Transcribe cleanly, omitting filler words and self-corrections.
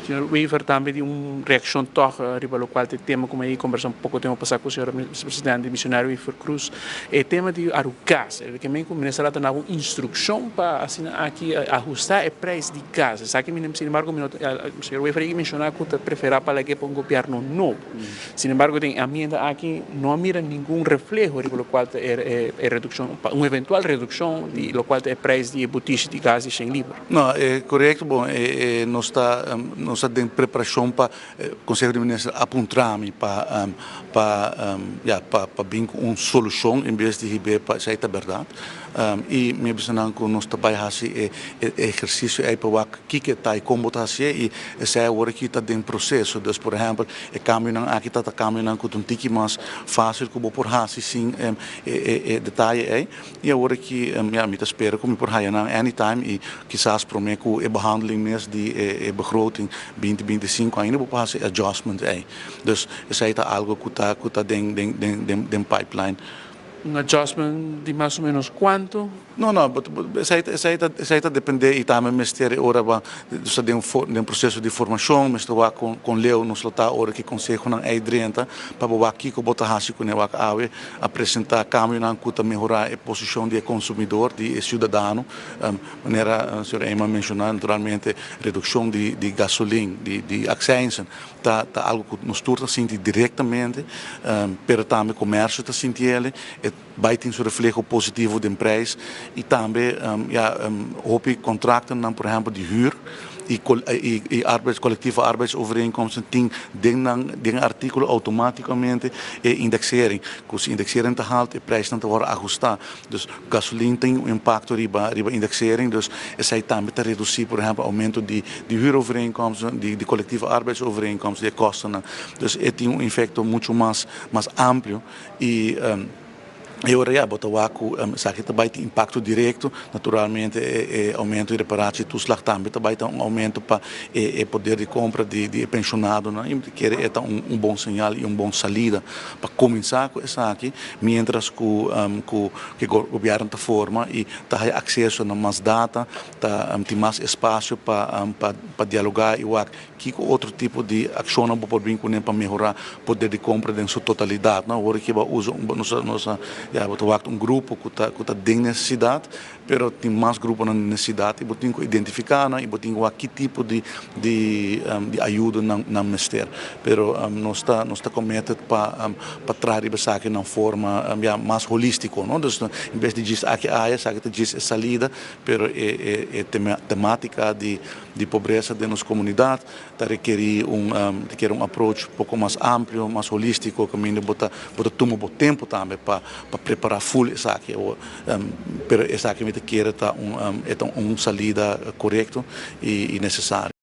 Señor Wever tambe di un reaccion toch riba locual ta e tema cu mi a conversa un poco tempo pasa cu señor presidente misionario Wever Croes, e tema di Arugas. E ke men cu minister a duna un instruccion pa asina aki ahusta e prijs di gas. Esaki mi sin embargo mi no señor Wever a menciona cu ta prefera pa lag'e pa un gobierno nobo. Sin embargo den e ambiente aki no a mira ningun refleho riba locual ta e reduccion, un eventual reduccion di locual ta e prijs di e butishi di gas di shen liber. No, e korekto. Bon, e nos ta nos ta den preparashon pa Konseho di Minister a puntra mi pa pa ya pa pa bin ku un solushon en bes di hib'é pa esei ta bèrdat. I mi a bisa nan ku nos ta bai hasi e e ehersisio ei pa wak kiko e ta i kon bo ta hasié i esei awor aki ta den proseso. Dus por ehèmpel e kambionan aki ta ta kambionan ku ta un tiki mas fásil ku bo por hasi sin e e e detaye ei. I awor aki ya mi ta spera ku mi por haya nan anytime i kisas promé ku e behandeling mes di e begroting 2025 ainda bo por hasi e adjustment ei. Dus esei ta algo ku ta den pipeline. Un adjustment di mas o menos cuanto? No, esei ta depende i tambe mester ora ba dus den proseso di formashon, mester wak kon leu nos lo ta ora ku konsehonan ei drenta pa bo wak kiko bo ta hasi kuné. Wak awe a presentá kambionan ku ta mehorá e posishon di konsumidó, di siudadano, manera señor Eman menshoná. Naturalmente redukshon di gasolin, di accijnzen ta algo ku nos tur ta sinti direktamente, pero tambe komersio ta sinti e, e bai tin su refleho positivo den prijs i tambe ja, hopi kontraktonan, por ehèmpel di huur i collectieve arbeidsovereenkomsten, tin den artíkulo outomátikamente e indexering. Ku si indexering ta haltu, e prijsnan ta wòrdu ahustá. Dus gasolin tin un impakto riba indexering, dus esei tambe ta redusí, por ehèmpel, oumento di huurovereenkomsten, di collectieve arbeidsovereenkomsten, di kosten. Dus e tin un efekto muchu mas amplio i ora ja, bo ta wak ku esaki tambe tin impakto direkto, naturalmente e oumento di reparatietoeslag tambe tambe tin un oumento pa e poder di kompra di penshonadonan, i ku ta un bon señal i un bon salida pa kuminsá ku esaki, mientras ku gobièrnu ta forma i ta akseso na mas data, ta tin mas espasio pa dialogá i wak ki otro tipo di akshon por bin kuné pa mehorá poder di kompra den su totalidat, no? Ora ku usa nos ja, bo ta un grupo ku ta den nesesidat, pero tin mas grupo na nesesidat i bo tin ku identifiká nan i bo tin ku ki tipo di ayudo nan mester. Pero nos ta committed pa traha esaki na forma ja, mas holístiko, no? Dus en bes di djis aki aya, esaki ta djis salida, pero e temátika di pobresa den nos komunidat ta rekerí un approach poko mas amplio, mas holístiko, kaminda bo ta tuma bo tempu tambe pa prepará full esaki. Pero esaki mi ta kere ta un salida korekto i nesesario.